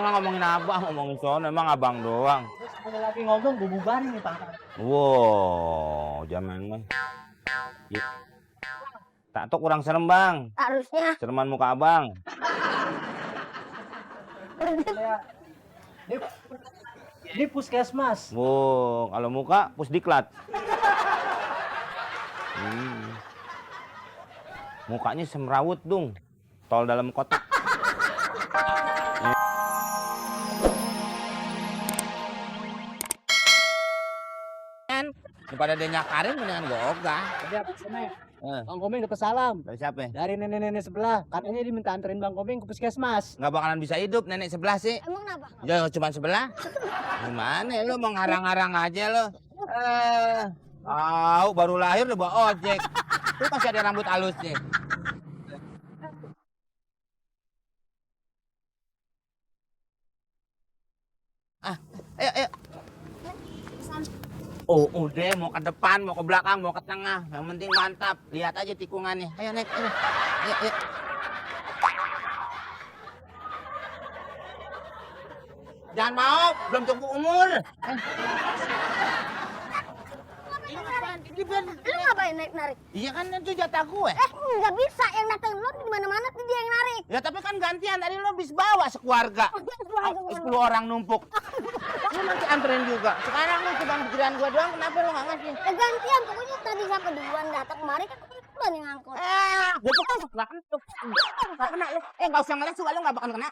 Nggak ngomongin abang, ngomongin sono, emang abang doang. Terus kalau lagi ngomong bubarin nih Pak. Wow, zaman mah. Tak tuh kurang serem bang. Harusnya. Sereman muka abang. Ini puskesmas. Wow, kalau muka pusdiklat. Mukanya semrawut dong. Tol dalam kotak. Daripada dia nyakarin mendingan gue ogah. Tadi apa sana? Bang Komeng dapat salam. Dari siapa? Dari nenek-nenek sebelah. Katanya dia minta anterin Bang Komeng ke puskesmas. Nggak bakalan bisa hidup nenek sebelah sih. Emang kenapa? Ya cuma sebelah. Gimana lu mau ngarang-ngarang aja lo? Tahu baru lahir udah bawa ojek. Lu masih ada rambut halusnya. Ayo. Oh, udah mau ke depan, mau ke belakang, mau ke tengah. Yang penting mantap. Lihat aja tikungannya. Ayo naik. Ayo. Jangan mau, belum cukup umur. Lu ngapain narik-narik? Iya kan itu jatah gue. Nggak bisa. Yang datang lu di mana-mana tuh dia yang narik. Ya tapi kan gantian, tadi lo bis bawa sekeluarga. 10 orang numpuk. Lu nanti anterin juga. Sekarang lu cuma pikiran gue doang, kenapa lu nggak ngasih? Ya gantian. Pokoknya tadi siapa duluan datang kemari kan duluan yang ngangkut. Gue tuh kan nggak kena lu. Nggak kena lu. Nggak usah ngeles juga lu nggak bakal kena.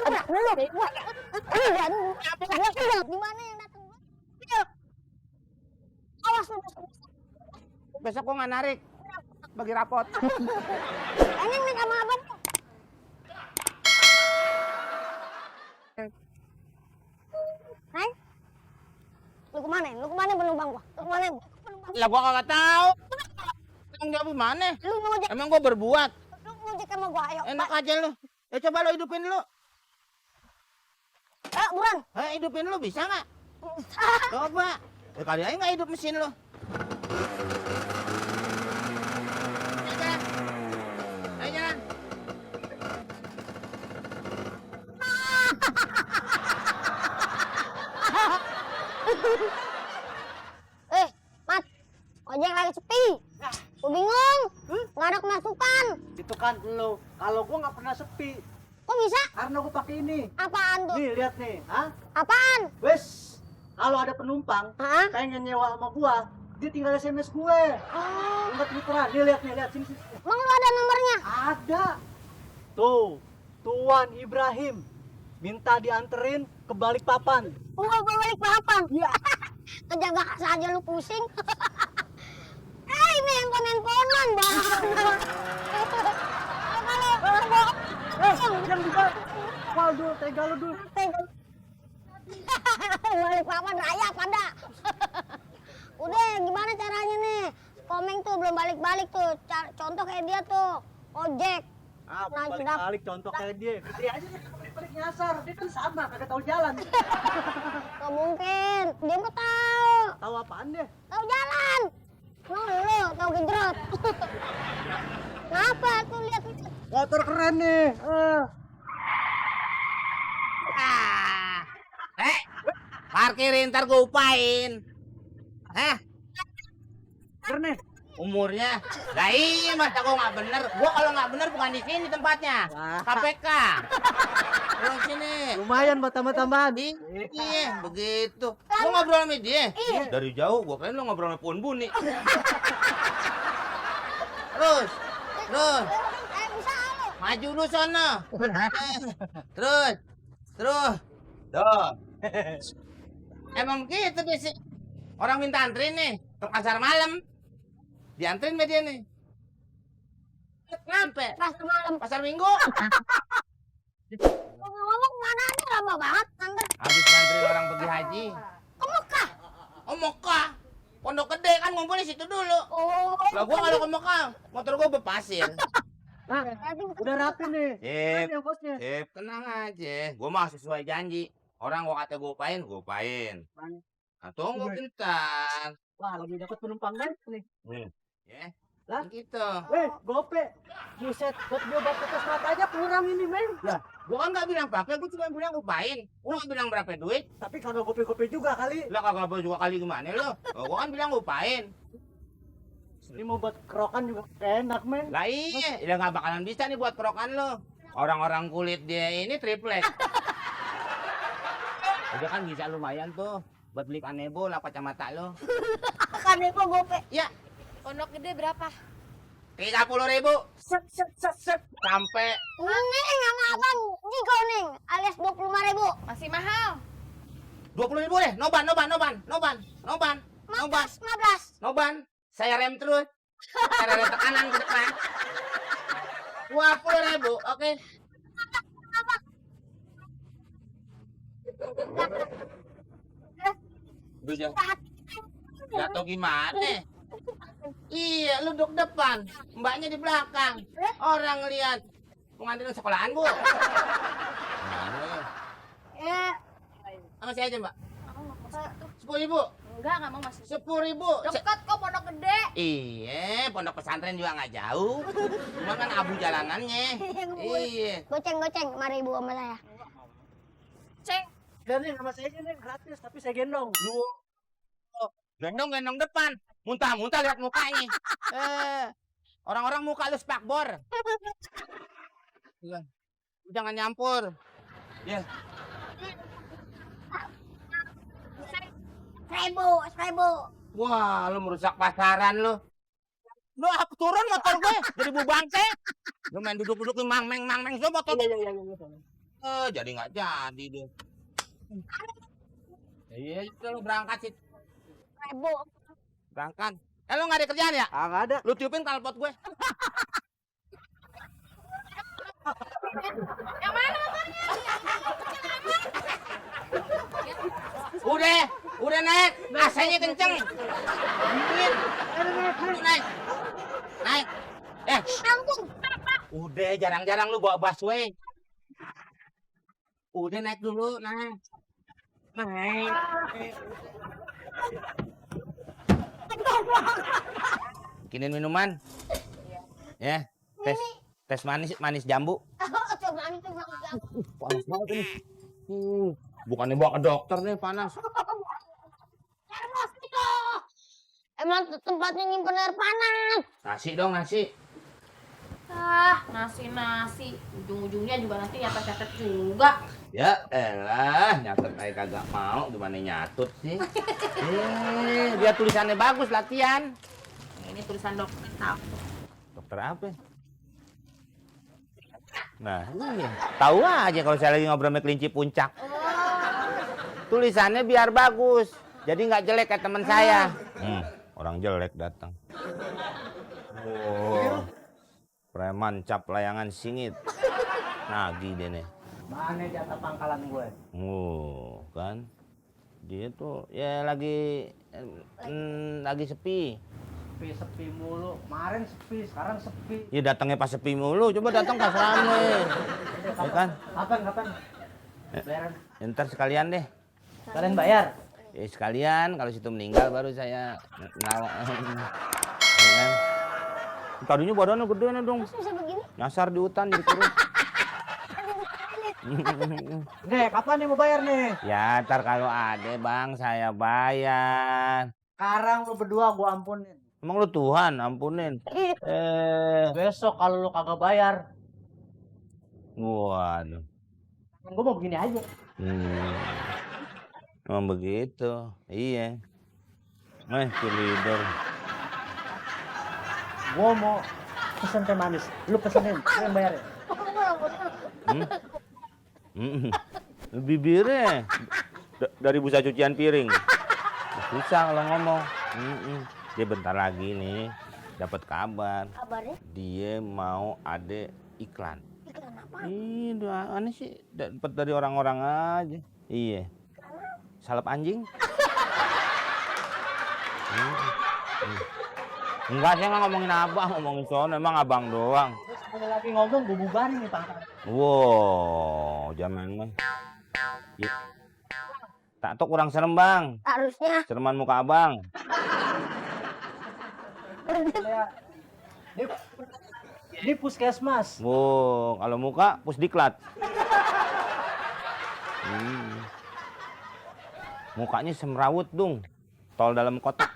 Ada lu. Di mana yang datang? Awas lu. Besok gue nggak narik. Bagi rapot. Anjing nih sama abang. Hai? Lu kemana penumpang gua? Lu kemana? Lah gua kagak tahu. Emang dia gimana? Lu ngojek, Emang gua berbuat. lu ngojek sama gua, ayo. Enak aja lu. Ya coba lu hidupin lu. Buruan. Hidupin lu bisa nggak? Coba. Ya kali aja nggak hidup mesin lu. Ayo jalan. Mat. Ojek lagi sepi. Gua bingung. Nggak ada kemasukan. Itu kan lo. Kalau gua nggak pernah sepi. Kok bisa? Karena gua pakai ini. Apaan tuh? Nih lihat nih. Hah? Apaan? Wes. Kalau ada penumpang Hah? pengen nyewa sama gua, dia tinggal SMS gue. Ingat literan. Nih lihat sini. Emang lu ada nomornya? Ada. Tuh, Tuan Ibrahim minta dianterin ke Balikpapan. Gua balik papan. Iya. Kejaga saja lu pusing. Ini handphone-handphonean, Bang. Yang juga. Waduh, tega lu dulu. Balik papan raya pada. Udah, gimana caranya nih? Komeng tuh belum balik-balik tuh. Contoh kayak dia tuh. Ojek. Balik contoh kayak dia. Dia aja balik nyasar. Dia kan sama, kagak tahu jalan. Gak mungkin. Dia mah tahu. Tahu apaan deh? Tahu jalan. Lu tahu genjrot. Kenapa tuh lihat? Motor keren nih. Parkirin ntar gue upain. Keren nih. Umurnya. Lah iya masa gue nggak bener. Gue kalau nggak bener bukan di sini tempatnya. Wah. KPK. Terus sini. Lumayan buat tambah-tambahan. Iya, begitu. Lu ngobrol sama dia? Iya. Dari jauh, gua kira lu ngobrol sama Puan Buni. Terus. Bisa lu. Maju lu sono. Terus. Tuh. Emang gitu biasa. Orang minta antrin nih ke pasar malam. Diantrin sama dia nih. Kenapa? Pasar malam. Pasar Minggu. Ngomong kemana aja lama banget. Nanti Habis ngantrin orang pergi haji. ke Mekah. Oh Mekah. Pondok Gede kan ngumpul di situ dulu. Lah gua kalau ke Mekah, motor gua berpasir. Nah, udah rapi nih. Sip. Yang bosnya. Tenang aja. Gua mah sesuai janji. Orang gua kata gua upain. Nah, tunggu bentar. Wah, lagi dapat penumpang kan nih. Ya. Lah? Gitu. Gope. Buset, buat beli obat tetes mata aja kurang ini, men. Lah, gua kan nggak bilang pakai, gua cuma bilang upain. Gua nggak bilang berapa duit. Tapi kalau gope-gope juga kali. Lah kagak apa juga kali gimana lo? Oh, gua kan bilang upain. Ini mau buat kerokan juga enak, men. Lah iya, udah nggak bakalan bisa nih buat kerokan lo. Orang-orang kulit dia ini triplek. Udah kan bisa lumayan tuh buat beli kanebo lah kacamata lo. Kanebo gope. Ya, Pondok gede berapa? 30.000 Set. sampai Neng sama abang Jiko Neng alias 25.000. Masih mahal. 20.000 deh. Noban. 15. Noban. Saya rem terus. Saya rem tekanan ke depan. 20.000, oke. Udah jatuh gimana? Iya, lu duduk depan, mbaknya di belakang. Orang lihat pengantin sekolahan, Bu. Eh, Sama saya aja, Mbak. 10.000. Enggak mau masuk. 10.000. Dekat kok Pondok Gede. Iya, pondok pesantren juga nggak jauh. Cuma kan abu jalanannya. Iya. goceng 5.000 sama saya. Ceng. Dan nih sama saya ini gratis, tapi saya gendong. Lu gendong depan. Muntah lihat mukanya. Orang-orang muka lu spakbor. Iya. Jangan nyampur. Ya. 1.000. Wah, lu merusak pasaran lu. Lu apa turun motor gue jadi bubangke. Lu main duduk-duduk di mangmeng so motor. Iya. Jadi nggak jadi deh. Iya, itu lu berangkat sih. 1.000. Berangkat. Lu nggak ada kerjaan ya? Nggak ada. Lu tiupin knalpot gue. Yang mana motornya? Udah naik. AC-nya kenceng. Dingin. Naik. Ampun. Udah jarang-jarang lu bawa busway. Udah naik dulu, naik. Bikinin minuman. Ya, tes manis jambu. Coba itu Panas banget ini. Bukannya bawa ke dokter nih panas. Emang tempatnya nyimpen air panas. Nasi dong nasi. Nasi. Ujung-ujungnya juga nanti nyatet-nyatet juga. Ya elah, nyatet aja kagak mau, gimana nyatut sih? Biar tulisannya bagus latihan. Ini tulisan dokter tahu. Dokter apa? Nah, iya. Tahu aja kalau saya lagi ngobrol sama kelinci puncak. Tulisannya biar bagus, jadi nggak jelek kayak teman saya. Orang jelek datang. Oh, preman cap layangan singit. Nagih dia nih. Mana jatah pangkalan gue? Oh, kan? Dia tuh ya lagi sepi. Sepi mulu. Kemarin sepi, sekarang sepi. Ya datangnya pas sepi mulu. Coba datang pas rame. Ya kan? Kapan? Bayaran. Ntar sekalian deh. Kalian bayar? Ya sekalian kalau situ meninggal baru saya ngawak. Ya kan? Tadinya badannya gede nih dong. Bisa begini? Nyasar di hutan jadi kurus. Nih, kapan nih mau bayar nih? Ya ntar kalau ada bang saya bayar. Sekarang lu berdua gua ampunin. Emang lu Tuhan ampunin. Besok kalau lu kagak bayar, Waduh. gua mau begini aja. Emang begitu. Iya. Leader. Gua mau pesen teh manis. Lu pesenin, lu yang bayar ya. Bibirnya dari busa cucian piring. Susah kalau ngomong. Dia bentar lagi nih dapat kabar. Kabarnya? Dia mau ada iklan. Iklan apa? Ih, aneh sih dapat dari orang-orang aja. Iya. Salep anjing. Enggak, saya nggak ngomongin abang, ngomongin sono. Emang abang doang. Terus kalau lagi ngomong gua bubarin nih pangkalan. Wow, zaman mah. Ya. Tak tuh kurang serem bang. Harusnya. Sereman muka abang. Saya Ini puskesmas. Oh, kalau muka pusdiklat. Mukanya semrawut dong. Tol dalam kotak.